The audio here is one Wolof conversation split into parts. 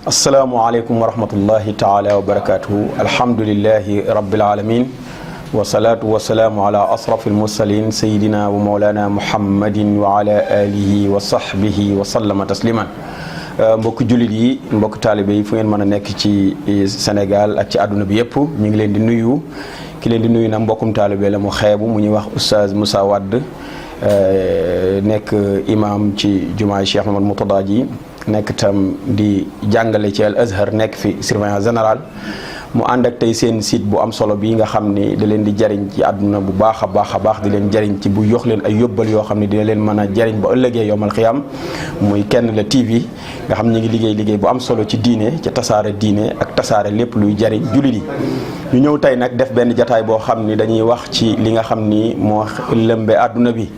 asalaamaaleykum wa rahmatullahi taala wa barakatuhu. alhamdulillahi rabbil alamin wasalaatu wasalaamu ala asraf almursalin sayidina wa maulana muhammadin wa ala alihi wa sahbihi wa sallama tasliman. mbokk jullit yi, mbokk taalibe yi, fu ngeen mën a nekk ci Sénégal ak ci àdduna bi yëpp, ñu ngi leen di nuyu. ki leen di nuyu nag mbokkum taalibe la mu xeebu mu ñuy wax Oustaz Moussa Wade, nekk imam ci jumaay Cheikh Mamadou Moutada ji, nekk tam di jàngale ci Al Azhar, nekk fi surveillant général. mu ànd ak tey seen site bu am solo bii nga xam ni da leen di jariñ ci àdduna bu baax a baax di leen jariñ ci bu yox leen ay yóbbal yoo xam ne dina leen mën a jariñ ba ëllëgee yowmal xiyaam, muy Kenn La TV nga xam ñi ngi liggéey bu am solo ci diine, ci tasaare diine ak tasaare lépp luy jariñ jullit yi. ñu ñëw tey nag def benn jataay boo xam ni dañuy wax ci li nga xam ni moo lëmbe àdduna bi,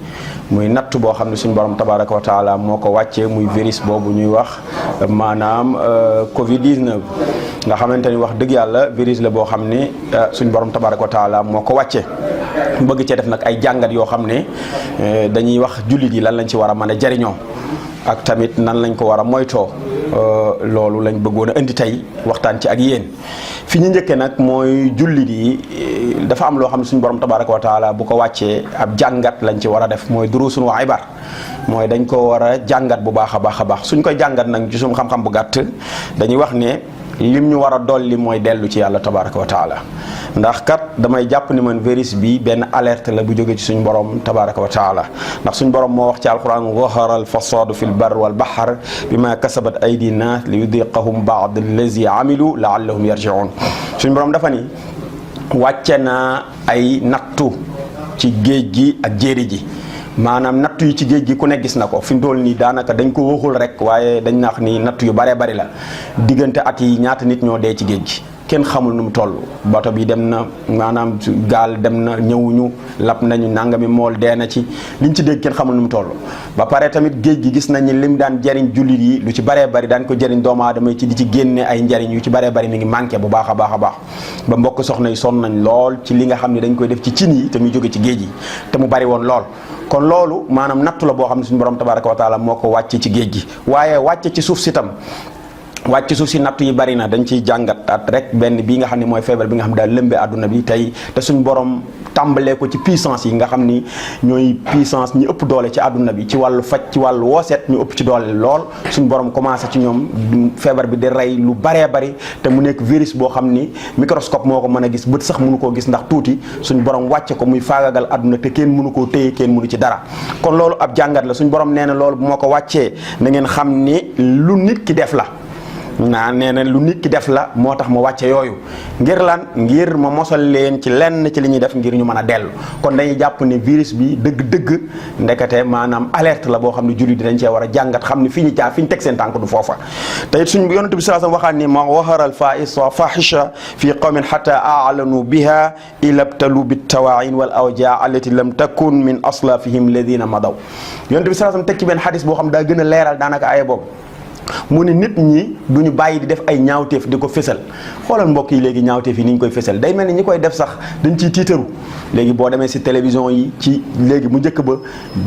muy natt boo xam ne suñu borom tabaraka wa taala moo ko wàccee, muy virus boobu ñuy wax maanaam Covid-19 nga xamante ni wax dëgg yàlla virus la boo xam ne suñu borom tabaraka wa taala moo ko wàccee. bëgg cee def nag ay jàngat yoo xam ne dañuy wax jullit yi lan lañ ci war a mën a jariñoo ak tamit nan lañ ko war a moytoo. loolu lañ bëggoon a indi tey waxtaan ci ak yéen. fi ñu njëkkee nag mooy jullit yi dafa am loo xam ne suñu borom tabaraka wa taala bu ko wàccee ab jàngat lañ ci war a def, mooy durusun wa ibar, mooy dañ ko war a jàngat bu baax a baax. suñ koy jàngat nag ci suñu xam-xam bu gàtt dañuy wax ne lim ñu war a dolli mooy dellu ci yàlla tabaraka wa taala. ndax kat damay jàpp ni man virus bi benn alerte la bu jóge ci suñ borom tabaraka wa taala, ndax suñ borom moo wax ci alquran zahara al fasadu fi l bar wal bahr bima kasabat aydi nas li yudiqahum ba'd allazi amilu laallahum yarji'un. suñ borom dafa ni wàcce na ay nattu ci géej gi ak jéeri ji, maanaam nattu yi ci géej gi ku ne gis na ko fi mu toll nii daanaka dañ ko waxul rek, waaye dañ nax ni nattu yu baree bari la. diggante at yi ñaata nit ñoo dee ci géej gi kenn xamul nu mu toll. bato bi dem na, maanaam gaal dem na, ñëwuñu, lap nañu, nangami mool dee na ci, liñ ci dégg kenn xamul nu mu toll. ba pare tamit géej gi gis nañu lim daan jariñ jullit yi lu ci baree bari daan ko jëriñ doomu aadama yi ci di ci génne ay njariñ yu ci baree bari mi ngi manqué bu baax a baax. ba mbokk soxna yi sonn nañ lool ci li nga xam ne dañ koy def ci cin yi te muy jóge ci géej yi te mu bari woon lool. kon loolu maanaam nattu la boo xam ne suñu borom tabaraka wa taala moo ko wàcce ci géej gi, waaye wàcce ci suuf si tam. wàcc suuf si nattu yi bari na, dañ ciy jàngat at rek benn bii nga xam ne mooy feebar bi nga xam ne daal lëmbee àdduna bi tey te suñ borom tàmbalee ko ci puissance yi nga xam ni ñooy puissance ñi ëpp doole ci àdduna bi ci wàllu faj, ci wàllu wooseet ñu ëpp ci doole lool. suñ borom commencé ci ñoom feebar bi di rey lu baree bari te mu nekk virus boo xam ni microscope moo ko mën a gis, bët sax mënu koo gis ndax tuuti. suñ borom wàcce ko muy faagagal àdduna te kenn mënu koo téye, kenn mënu ci dara. kon loolu ab jàngat la. suñ borom nee na loolu bu moo ko wàccee na ngeen xam ni lu nit ki def la. nee na lu nit ki def la moo tax mu wàcce yooyu, ngir lan, ngir ma mosal leen ci lenn ci li ñuy def ngir ñu mën a dellu. kon dañuy jàpp ne virus bi dëgg-dëgg ndekete maanaam alerte la boo xam ne jullit dañ cee war a jàngat, xam ne fi ñu jaar fi ñu teg seen tànk du foofa. te it suñ yonent bi sallallahu alayhi wasallam waxaan ni ma waharal fahisha fi qawmin hatta a'lanu biha ilabtalu bittawain wal awjaa allati lam takun min aslafihim alladhina madaw. yonent bi sallallahu alayhi wasallam teg ci benn xadis boo xam daa gën a leeral daanaka aaya boobu. mu ne nit ñi duñu bàyyi di def ay ñaawteef di ko fésal. xoolal mbokk yi léegi ñaawteef yi ni ñu koy fésal day mel ni ñi koy def sax dañ ciy tiitaru. léegi boo demee si télévision yi ci léegi mu njëkk ba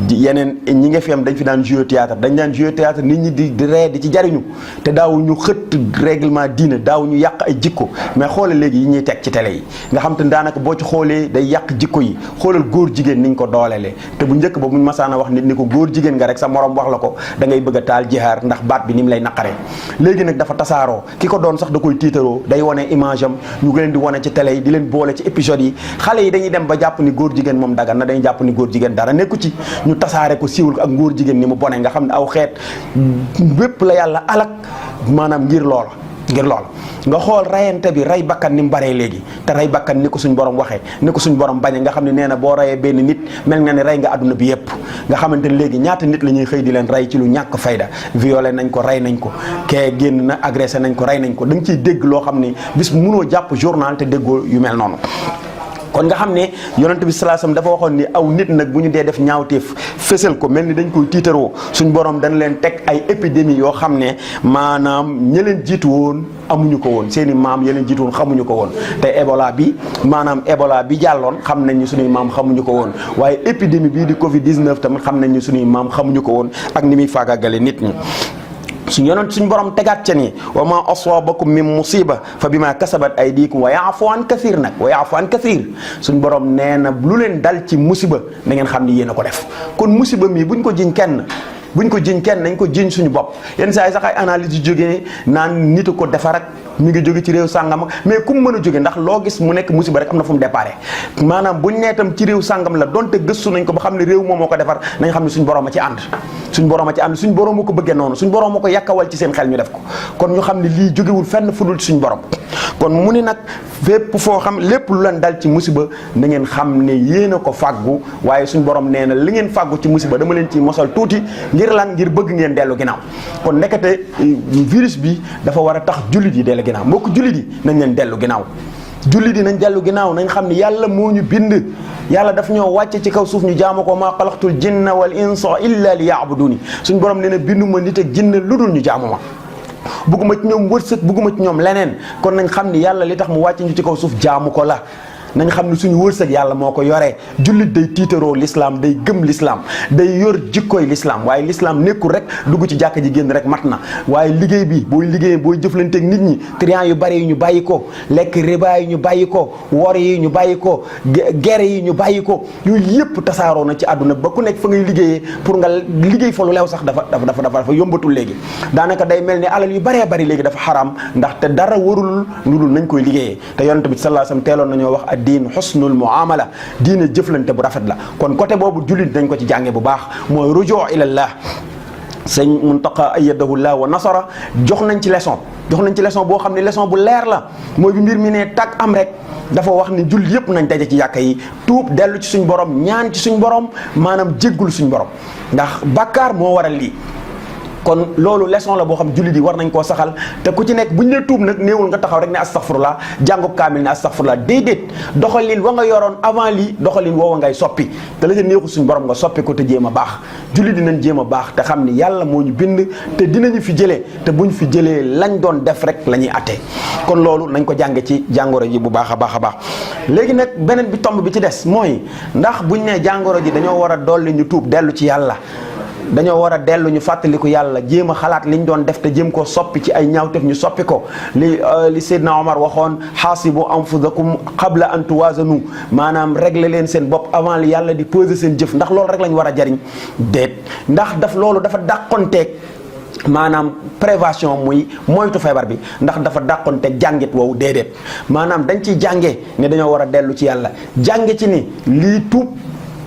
yeneen ñi nga fi am dañ fi daan jouer théâtre, dañ daan jouer théâtre nit ñi di ree di ci jariñu te daawuñu xëtt règlement diine, daawuñu yàq ay jikko. mais xoolal léegi yi ñuy teg ci télé yi nga xam te daanaka boo ci xoolee day yàq jikko yi. xoolal góor jigéen niñ ko dooleele te bu njëkk ba buñ masaana wax nit ni ko góor jigéen nga rek sa morom wax la ko da ngay bëgg a taal jihaar ndax baat bi lay naqare. léegi nag dafa tasaaroo, ki ko doon sax da koy tiitaroo, day wane image am, ñu leen di wane ci télé yi di leen boole ci épisodes yi. xale yi dañuy dem ba jàpp ni góor jigéen moom dagan na, dañuy jàpp ni góor jigéen dara nekku ci, ñu tasaare ko siiwul ko ak góor jigéen ni mu bone nga xam ne aw xeet bépp la yàlla alak maanaam ngir loola. nga xool rayante bi, ray bakkan ni mu baree léegi te ray bakkan ni ko suñ borom waxee, ni ko suñ borom bañe nga xam ne nee na boo rayee benn nit mel nga ne rey nga àdduna bi yépp. nga xamante ne léegi ñaata nit la ñuy xëy di leen rey ci lu ñàkk fayda, violé nañ ko, rey nañ ko, kee génn na agressé nañ ko, rey nañ ko. da nga ciy dégg loo xam ne bis mënoo jàpp journal te déggoo yu mel noonu. kon nga xam ne yonent bi sallallahu alayhi wasallam dafa waxoon ni aw nit nag bu ñu dee def ñaawteef fësal ko mel ni dañ koy tiitaroo, suñ borom dañ leen teg ay épidémie yoo xam ne maanaam ña leen jiitu woon amuñu ko woon, seeni maam ya leen jiitu woon xamuñu ko woon. te Ebola bi maanaam Ebola bi jàlloon xam nañ ni suñuy maam xamuñu ko woon, waaye épidémie bii di Covid 19 tamit xam nañ ni suñuy maam xamuñu ko woon ak ni muy faagaagale nit ñi. suñu borom tegaat ca ni wa ma asabakum min musiba fa bima kasabat aydikum wa ya'fu an kathir nag wa ya'fu an kathir suñu borom nee na lu leen dal ci musiba na ngeen xam ni yéen a ko def. kon musiba mii buñ ko jiñ kenn nañ ko jiñ suñu bopp. yenn saa yi sax ay analyse yu jógee naan nit a ko defar ak mi ngi jóge ci réew sàngam mais ku mu mën a jóge ndax loo gis mu nekk musiba rek am na fu mu déparé maanaam buñ nee tam ci réew sàngam la donte gëstu nañ ko ba xam ne réew moom moo ko defar nañ xam ne suñu borom a ci ànd suñu borom a ko bëggee noonu suñu borom a ko yàkkawal ci seen xel ñu def ko kon ñu xam ne lii jógewul fenn fu dul suñu borom. kon mu ni nag fépp foo xam lépp lu leen dal ci musiba na ngeen xam ne yéen a ko fàggu waaye suñu borom nee na li ngeen fàggu ci musiba dama leen ci mosal tuuti ngir lan ngir bëgg ngeen dellu ginnaaw. kon nekkate virus bi dafa war a tax jullit yi dellu ginnaaw mbokk jullit yi nañ leen dellu ginnaaw jullit yi nañ dellu ginnaaw nañ xam ne yàlla moo ñu bind yàlla daf ñoo wàcce ci kaw suuf ñu jaamu ko maa xalaqtul jinna wal insa illa li yaabuduni suñu borom nee na binduma nit ak jinne lu dul ñu jaamu ma bugguma ci ñoom wërsëg bugguma ci ñoom leneen kon nañ xam ni yàlla li tax mu wàcce ñu ci kaw suuf jaamu ko la nañ xam ne suñu wërsëg yàlla moo ko yoree jullit day tiitaroo l'islam day gëm l'islam day yor jikkooy l'islam waaye l'islam nekkul rek dugg ci jàkka ji génn rek mat na waaye liggéey bi booy liggéey booy jëflanteeg nit ñi trian yu bari yi ñu bàyyi ko lekk riba yi ñu bàyyi ko wor yi ñu bàyyi ko gere yi ñu bàyyi ko yooyu yëpp tasaaroo na ci àdduna ba ku nekk fa ngay liggéeyee pour nga liggéey fa lu leew sax dafa yombatul léegi daanaka day mel ni alal yu baree bari léegi dafa xaraam ndax te dara warul lu dul nañ koy liggéeyee te yonent bi sallallahu alayhi wasallam teeloon nañoo wax diin xusnul muamala diine jëflante bu rafet la kon côté boobu jullit dañ ko ci jànge bu baax mooy rujuu ilallah sëñ Muntaqa ayyadahullah wa nasara jox nañ ci leçon boo xam ne leçon bu leer la mooy bi mbir mi ne tag am rek dafa wax ni jullit yëpp nañ daje ci yàkka yi tuub dellu ci suñ borom ñaan ci suñ borom maanaam jéggul suñ borom ndax bàkkaar moo waral lii kon loolu leçon la boo xam jullit yi war nañ koo saxal te ku ci nekk buñ ne tuub nag néewul nga taxaw rek ne astaghfirullah jàngub kaamil ne astaghfirullah déedéet doxalin wa nga yoroon avant lii doxalin woowa ngay soppi te la ca neexul suñ borom nga soppi ko te jéem a baax jullit dinañ jéem a baax te xam ni yàlla moo ñu bind te dinañu fi jëlee te buñ fi jëlee lañ doon def rek la ñuy attee kon loolu nañ ko jànge ci jàngoro ji bu baax a baax a baax léegi nag beneen bi tomb bi ci des mooy ndax buñ ne jàngoro ji dañoo war a dolli ñu tuub dellu ci yàlla dañoo war a dellu ñu fàttaliku yàlla jéem a xalaat liñ doon def te jéem koo soppi ci ay ñaawtef ñu soppi ko li Seydina Omar waxoon xaasibu anfusakum qabla an tuwaazanu maanaam régler leen seen bopp avant li yàlla di peser seen jëf ndax loolu rek lañ war a jariñ déet ndax loolu dafa dàqonteeg maanaam prévention muy moytu feebar bi ndax dafa dàqonteeg jàngit woowu déedéet maanaam dañ ciy jànge ne dañoo war a dellu ci yàlla jànge ci ni lii tuub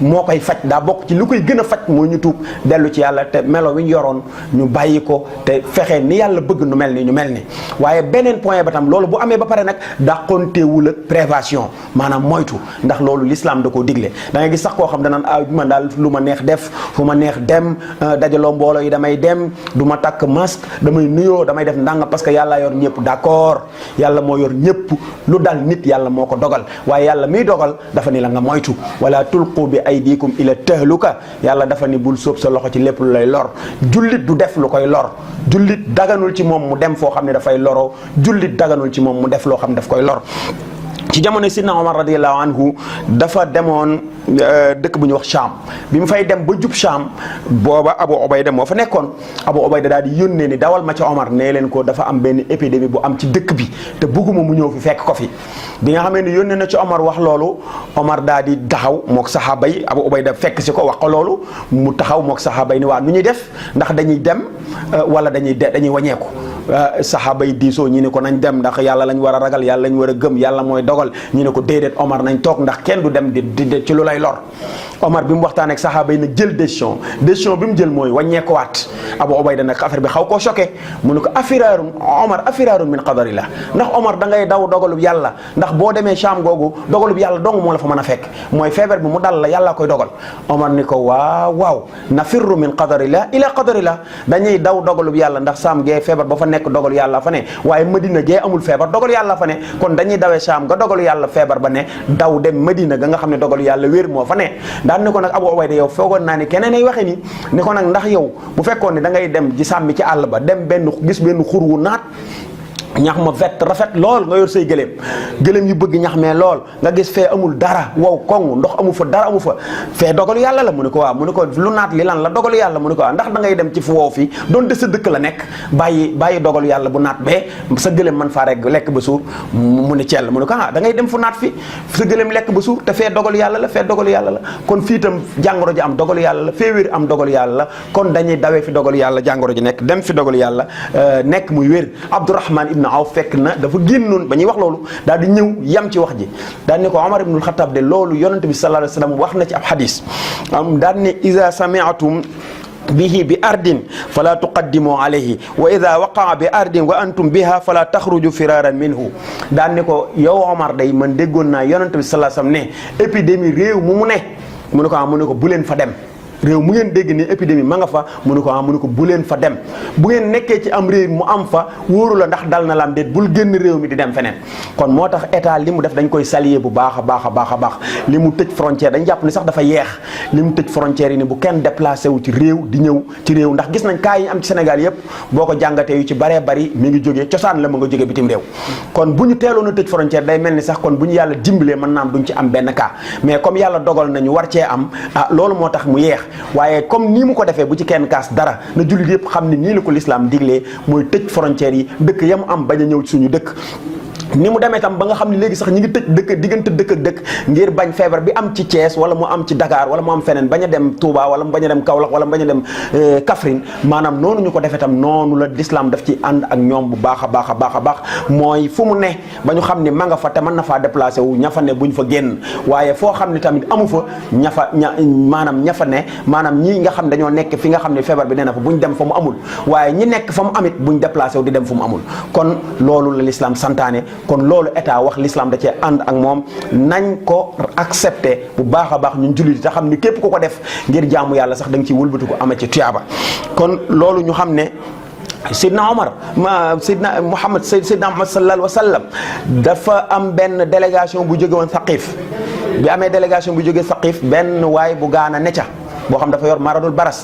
moo koy faj daa bokk ci lu koy gën a faj mooy ñu tuub dellu ci yàlla te melo wi ñu yoroon ñu bàyyi ko te fexe ni yàlla bëgg nu mel ni ñu mel ni waaye beneen point ba tam loolu bu amee ba pare nag dàqonteewul ak prévention maanaam moytu ndax loolu l'islam da koo digle da ngay gis sax koo xam danaan man daal lu ma neex def fu ma neex dem dajaloo mbooloo yi damay dem du ma takk masque damay nuyoo damay def ndànk parce que yàlla yor ñëpp d'accord yàlla moo yor ñëpp lu dal nit yàlla moo ko dogal waaye yàlla miy dogal dafa ni la nga moytu wala tulqu bi aydikum ila tahluka yàlla dafa ni bul sóob sa loxo ci lépp lu lay lor jullit du def lu koy lor jullit daganul ci moom mu dem foo xam ne dafay loroo jullit daganul ci moom mu def loo xam ne daf koy lor ci jamono sidna Omar radiyallahu anhu dafa demoon dëkk bu ñuy wax Cham bi mu fay dem ba jub Cham booba Abu Ubayda moo fa nekkoon Abu Ubayda daal di yónnee ni dawal ma ci Omar nee leen ko dafa am benn épidémie bu am ci dëkk bi te bugguma mu ñëw fi fekk ko fi bi nga xamee ni yónnee na ci Omar wax loolu Omar daal di taxaw mook saxaaba yi Abu Ubayda fekk si ko wax ko loolu mu taxaw mook saxaaba yi ni waa nu ñuy def ndax dañuy dem wala dañuy wañeeku saxaaba yi diisoo ñi ne ko nañ dem ndax yàlla lañ war a ragal yàlla lañ war a gëm yàlla mooy dogal ñi ne ko déedéet Omar nañ toog ndax kenn du dem di ci lu lay lor Omar bi mu waxtaanee ak saxaaba yi nag jël décision bi mu jël mooy wàññeekuwaat Abu Ubayda nag affaire bi xaw koo choqué mu ne ko afiraarun Omar afiraarun min qadarillah ndax Omar da ngay daw dogalub yàlla ndax boo demee Cham googu dogalub yàlla dong moo la fa mën a fekk mooy feebar bi mu dal la yàlla koy dogal Omar ni ko waaw nafirru min qadarillah ila qadarillah dañuy daw dogalub yàlla ndax Cham gee feebar ba fa nekk dogalu yàlla fa ne waaye Medina gee amul feebar dogalu yàlla fa ne kon dañuy dawee Cham ga dogalu yàlla feebar ba ne daw dem Medina ga nga xam ne dogalu yàlla wér moo fa ne daan ni ko nag Abu Ubayda yow foogoon naa ni keneen ay waxe ni ko nag ndax yow bu fekkoon ne da ngay dem ci sàmmi ci àll ba dem gis benn xur wu naat ñax ma vett rafet lool nga yor say gëléem yu bëgg ñax mee lool nga gis fee amul dara wow koŋ ndox amu fa dara amu fa fee dogalu yàlla la mu ne ko waaw mu ne ko lu naat li lan la dogalu yàlla mu ne ko waaw ndax da ngay dem ci fu wow fi doon de sa dëkk la nekk bàyyi dogalu yàlla bu naat bee sa gëléem man faa rek lekk ba suur mu ne cell mu ne ko da ngay dem fu naat fi sa gëléem lekk ba suur te fee dogalu yàlla la fee dogalu yàlla la kon fii itam jàngoro ji am dogalu yàlla la fee wér am dogalu yàlla la kon dañuy dawee fi dogalu yàlla jàngoro ji nekk dem fi dogalu yàlla nekk muy wér. Abdurahman ibn Awf fekk na dafa génnoon ba ñuy wax loolu daal di ñëw yam ci wax ji daal ne ko Omar ibnul Xattaab de loolu yonente bi sallallahu alayhi wa sallam wax na ci ab xadis daal ne iza sami'tum bihi bi ardin fala tuqaddimu alayhi wa ida waqaa bi ardin wa antum biha fala taxruju firaran minhu daan ne ko yow Omar day man déggoon naa yonente bi sallallahu alayhi wa sallam ne épidémie réew mu ne mu ne ko bu leen fa dem réew mu ngeen dégg ni épidémie ma nga fa mu ne ko bu leen fa dem bu ngeen nekkee ci am réew mu am fa wóoru la ndax dal na la am déet bul génn réew mi di dem feneen kon moo tax état li mu def dañ koy saluer bu baax a baax li mu tëj frontière dañ jàpp ni sax dafa yeex li mu tëj frontière yi ni bu kenn déplacé wu ci réew di ñëw ci réew ndax gis nañ cas yi am ci Sénégal yépp boo ko jàngatee yu ci baree bari mi ngi jógee cosaan la ma nga jógee bitim réew kon bu ñu teeloon a tëj frontière day mel ni sax kon bu ñu yàlla dimbalee mën naam duñ ci am benn cas mais comme yàlla dogal nañu war cee am loolu moo tax mu yeex waaye comme nii mu ko defee bu ci kenn kaas dara na jullit yëpp xam ne nii la ko lislaam diglee mooy tëj frontières yi dëkk yam am bañ a ñëw ci suñu dëkk ni mu demee tam ba nga xam ne léegi sax ñi ngi tëj diggante dëkk ak dëkk ngir bañ feebar bi am ci Thiès wala mu am ci Dakar wala mu am feneen bañ a dem Touba wala mu bañ a dem Kaolack wala mu bañ a dem Kaffrine maanaam noonu ñu ko defee tam noonu la l'islam daf ci ànd ak ñoom bu baax a baax mooy fu mu ne ba ñu xam ne ma nga fa te mën na faa déplacé wu ña fa ne buñ fa génn waaye foo xam ne tamit amu fa ña fa ne maanaam ñii nga xam dañoo nekk fi nga xam ne feebar bi nee na fa buñ dem fa mu amul waaye ñi nekk fa mu amit buñ déplacé wu di dem fu mu amul kon loolu la l'islam santaane kon loolu état wax l'islam da cee ànd ak moom nañ ko accepté bu baax a baax ñun jullit te xam ni képp ku ko def ngir jaamu yàlla sax da nga ciy wëlbatu ko amee ci tuyaaba kon loolu ñu xam ne Seydina Omar Seydina Muhammad sallallahu alayhi wa sallam dafa am benn délégation bu jóge woon Saqif bi amee délégation bu jóge Saqif benn waay bu gaana ne ca boo xam dafa yor maradul baras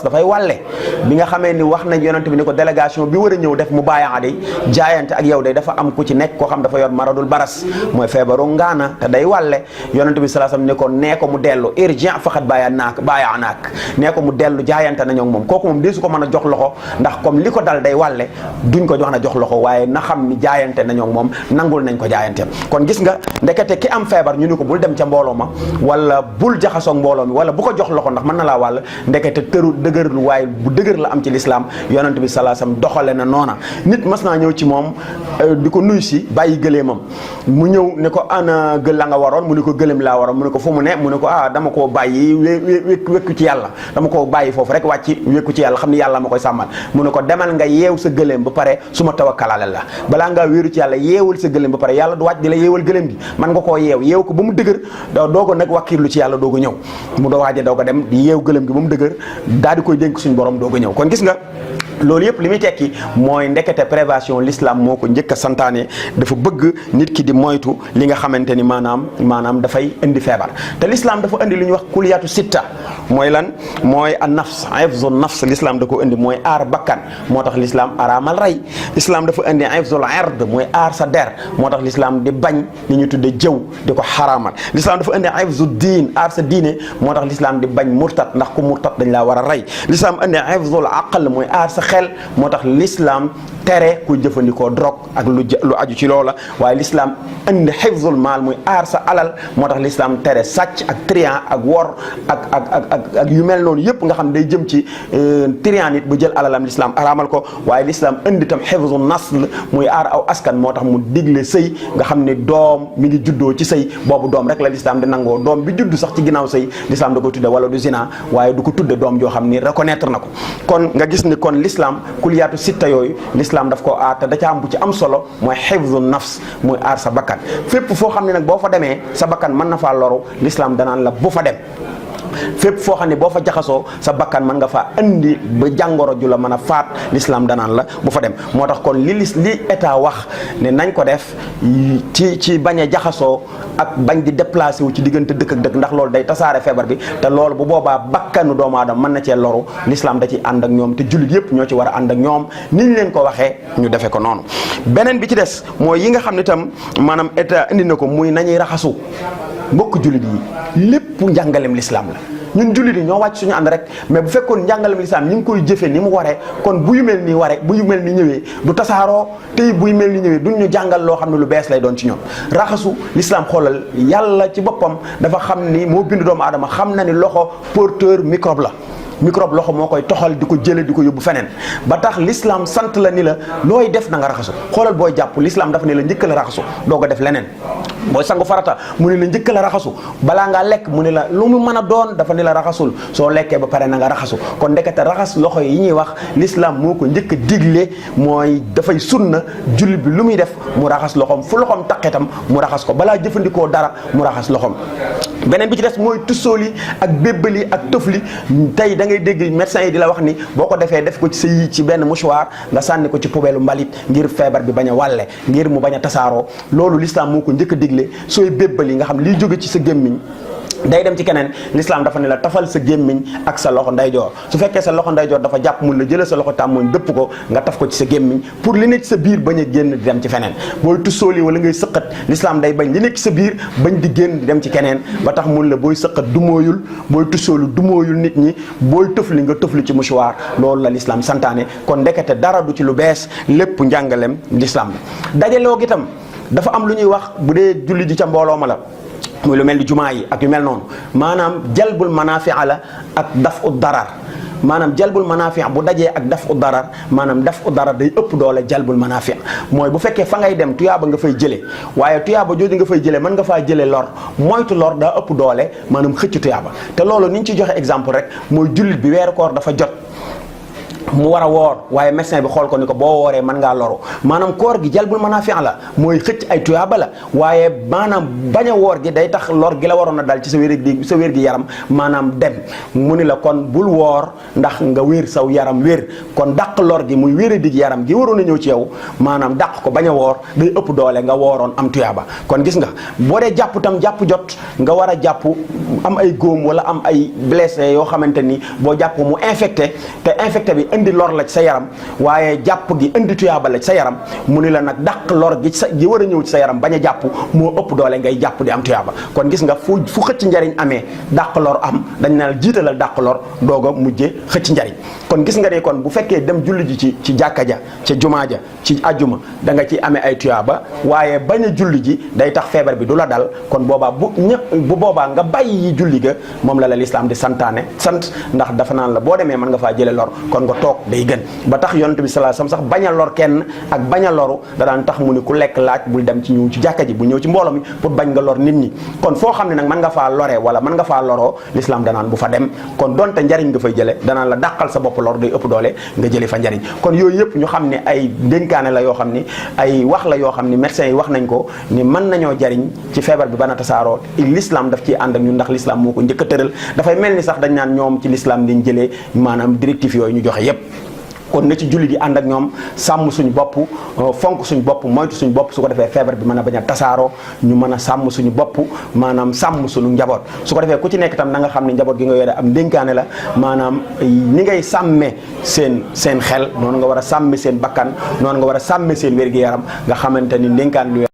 dafay wàlle bi nga xamee ni wax nañ yonent bi ni ko délégation bi war a ñëw def mu bàyyaa day jaayante ak yow day dafa am ku ci nekk koo xam dafa yor maradul baras mooy feebaru ngaana te day wàlle yonent bi sallallahu alayhi wasallam ni ko nee ko mu dellu irji faqad bàyyaa naak nee ko mu dellu jaayante nañoo ak moom kooku moom dee su ko mën a jox loxo ndax comme li ko dal day wàlle duñ ko jox na jox loxo waaye na xam ni jaayante nañoo ak moom nangul nañ ko jaayante kon gis nga ndekete ki am feebar ñu ni ko bul dem ca mbooloo ma wala bul jaxasoog mbooloo mi wala bu ko jox loxo mën na laa wàll ndekete dëgër waaye bu dëgër la am ci lislaam yonent bi sallallahu alayhi wasallam doxale na noona nit mas naa ñëw ci moom di ko nuyu si bàyyi gëleemam mu ñëw ne ko ana gël la nga waroon mu ne ko gëleem laa waroon mu ne ko fu mu ne mu ne ko dama koo bàyyi wékku ci yàlla dama koo bàyyi foofu rek wàcc wékku ci yàlla xam ni yàlla ma koy sàmmal mu ne ko demal nga yeew sa gëleem ba pare su ma tawakkalale la balaa ngaa wéeru ci yàlla yeewal sa gëleem ba pare yàlla du wàcc di la yeewal gëleem gi man nga koo yeew ko ba mu dëgër doogo nag wàkkiirlu ci yàlla dooga ñëw mu doo waaje doo ko dem di yeew gëlëm gi ba mu dëgër daal di koy dénk suñu borom doog a ñëw kon gis nga loolu yëpp li muy tekki mooy ndekete prévention l'islam moo ko njëkk a santaane dafa bëgg nit ki di moytu li nga xamante ni maanaam dafay indi feebar te l'islam dafa indi lu ñuy wax kuliyatu sitta mooy lan mooy an nafs hifzun nafs l'islam da ko indi mooy aar bakkan moo tax l'islam araamal rey l'islam dafa indi hifzul ard mooy aar sa der moo tax l'islam di bañ li ñu tudde jëw di ko xaraamal l'islam dafa indi hifzu diin aar sa diine moo tax l'islam di bañ murtat ndax ku murtat dañ laa war a rey l'islam indi hifzul aql mooy aar sa xel moo tax l'islam tere ku jëfandikoo drogue ak lu aju ci loola waaye l'islam indi hifzul maal muy aar sa alal moo tax l'islam tere sàcc ak trian ak wor ak yu mel noonu yëpp nga xam day jëm ci trian nit bu jël alalam l'islam araamal ko waaye l'islam indi tam hifzul nasl muy aar aw askan moo tax mu digle sëy nga xam ne doom mi ngi juddoo ci sëy boobu doom rek la l'islam di nangoo doom bi juddu sax ci ginnaaw sëy l'islam da ko tudde wala du zina waaye du ko tudde doom joo xam ni reconnaître na ko kon nga gis ni kon l'islam kuliyaatu sitta yooyu l'islam daf ko aar te da ca am bu ci am solo mooy hifzu nafs muy aar sa bakkan fépp foo xam ne nag boo fa demee sa bakkan mën na faa loru l'islam danaan la bu fa dem fépp foo xam ne boo fa jaxasoo sa bakkan mën nga faa indi ba jàngoro ju la mën a faat l'islam danaan la bu fa dem. moo tax kon li état wax ne nañ ko def ci bañ a jaxasoo ak bañ di déplacé wu ci diggante dëkk ak dëkk, ndax loolu day tasaare feebar bi te loolu bu boobaa bakkanu doomu aadama mën na cee loru, l'islam da ci ànd ak ñoom te jullit yëpp ñoo ci war a ànd ak ñoom niñ leen ko waxee ñu defee ko noonu. beneen bi ci des mooy yi nga xam ne itam maanaam état indi na ko muy nañuy raxasu. mbokk jullit yi lépp njàngalem l'islam la, ñun jullit yi ñoo wàcc suñu ànd rek, mais bu fekkoon njàngalem l'islam ñu ngi koy jëfee ni mu waree kon bu yu mel nii bu yu mel ni ñëwee du tasaaroo, tey bu yu mel ni ñëwee duñ ñu jàngal loo xam ne lu bees lay doon ci ñoom. raxasu l'islam xoolal yàlla ci boppam dafa xam ni moo bind doomu aadama, xam na ni loxo porteur microbe la. microbe loxo moo koy toxal di ko jële di ko yóbbu feneen, ba tax l'islam sant la ni la looy def na nga raxasu. xoolal booy jàpp l'islam dafa ne la njëkk la raxasu doo ko def leneen. booy sangu farata mu ne la njëkk la raxasu, balaa ngaa lekk mu ne la lu mu mën a doon dafa ne la raxasul, soo lekkee ba pare na nga raxasu. kon ndekete raxas loxo yi ñuy wax l'islam moo ko njëkk a digle, mooy dafay sunna jullit bi lu muy def mu raxas loxoom, fu loxoom taqee tam mu raxas ko, balaa jëfandikoo dara mu raxas loxoom. beneen bi ci des mooy tussooli ak bébbali ak tëfli. tey da ngay dégg médecin yi di la wax ni boo ko defee def ko ci sa yi ci benn mouchoir nga sànni ko ci poubelle mbalit ngir feebar bi bañ a wàlle, ngir mu bañ a tasaaroo. loolu l'islam moo ko njëkk a digle. sooy bébbali nga xam liy jóge ci sa gémmiñ day dem ci keneen, l'islam dafa ne la tafal sa gémmiñ ak sa loxo ndeyjoor. su fekkee sa loxo ndeyjoor dafa jàpp mun la jëlee sa loxo tàmmooñ dëpp ko nga taf ko ci sa gémmiñ pour li nekk ci sa biir bañ a génn di dem ci feneen. booy tussooli wala ngay sëqat l'islam day bañ li nekk ci sa biir bañ di génn di dem ci keneen, ba tax mun la booy sëqat dumóoyul, booy tussooli dumóoyul nit ñi, booy tëfli nga tëfli ci mouchoir. loolu la l'islam santaane. kon ndekete dara du ci lu bees, lépp njàngalem l'islam la. dajaloo gi tam dafa am lu ñuy wax bu dee julli ji ca mbooloo ma la, muy lu mel ni jumaa yi ak yu mel noonu, maanaam jalbul manaafi la ak daf u darar. maanaam jalbul manaafi bu dajee ak daf u darar, maanaam daf u darar day ëpp doole jalbul manaafi. mooy bu fekkee fa ngay dem tuyaaba nga fay jëlee, waaye tuyaaba jooju nga fay jëlee mën nga faa jëlee lor, moytu lor daa ëpp doole maanaam xëcc tuyaaba. te loolu ni ñu ci joxe exemple rek mooy jullit bi weeru koor dafa jot mu war a woor, waaye médecin bi xool ko ni ko boo wooree mën ngaa loru. maanaam koor gi jalbul manaafi la, mooy xëcc ay tuyaaba la, waaye maanaam bañ a woor gi day tax lor gi la waroon a dal ci sa wér gi yaram maanaam dem. mu ni la kon bul woor ndax nga wér saw yaram wér, kon dàq lor gi muy wér dig yaram gi waroon a ñëw ci yow, maanaam dàq ko bañ a woor day ëpp doole nga wooroon am tuyaaba. kon gis nga boo dee jàpp tam jàpp jot nga war a jàpp am ay góom wala am ay blessé yoo xamante ni boo jàpp mu infecté, te infecté bi indi lor la ci sa yaram, waaye jàpp gi indi tuyaaba la ci sa yaram. mu ni la nag dàq lor gi war a ñëw ci sa yaram bañ a jàpp moo ëpp doole ngay jàpp di am tuyaaba. kon gis nga fu xëcc njariñ amee dàq lor am, dañ na la jiitalal dàq lor doog a mujje xëcc njariñ. kon gis nga ne kon bu fekkee dem julli ji ci jàkka ja ca jumaa ja ci ajjuma da nga ci amee ay tuyaaba, waaye bañ a julli ji day tax feebar bi du la dal. kon boobaa bu boobaa nga bàyyi julli ga, moom la l'islam di santaane ndax dafa naan la boo demee mën nga faa jële lor, kon nga toog day gën. ba tax yonent bi sallallahu alayhi wasallam sax bañ a lor kenn ak bañ a loru da daan tax mu ni ku lekk laaj bul dem ci ñëw ci jàkka ji, bu ñëw ci mbooloo mi pour bañ nga lor nit ñi. kon foo xam ne nag mën nga faa loree wala mën nga faa loroo, l'islam danaan bu fa dem. kon donte njariñ nga fay jële danaan la dàqal sa bopp lor day ëpp doole nga jële fa njariñ. kon yooyu yëpp ñu xam ne ay dénkaane la yoo xam ni ay wax la yoo xam ni médecins yi wax nañ ko ni mën nañoo jariñ ci feebar bi bana tasaaroo. l'islam daf ciy ànd ak ñun ndax l'islam moo ko njëkk a tëral. dafay mel ni sax dañ naan ñoom ci l'islam liñ jëlee maanaam directive yooyu ñu joxe yépp. kon na ci julli di ànd ak ñoom sàmm suñu bopp, fonk suñu bopp, moytu suñu bopp, su ko defee feebar bi mën a bañ a tasaaroo, ñu mën a sàmm suñu bopp, maanaam sàmm suñu njaboot. su ko defee ku ci nekk tam na nga xam ne njaboot gi nga yore am dénkaane la, maanaam ni ngay sàmme seen xel noonu nga war a sàmme seen bakkan, noonu nga war a sàmme seen wér-gi-yaram, nga xamante ni dénkaan lu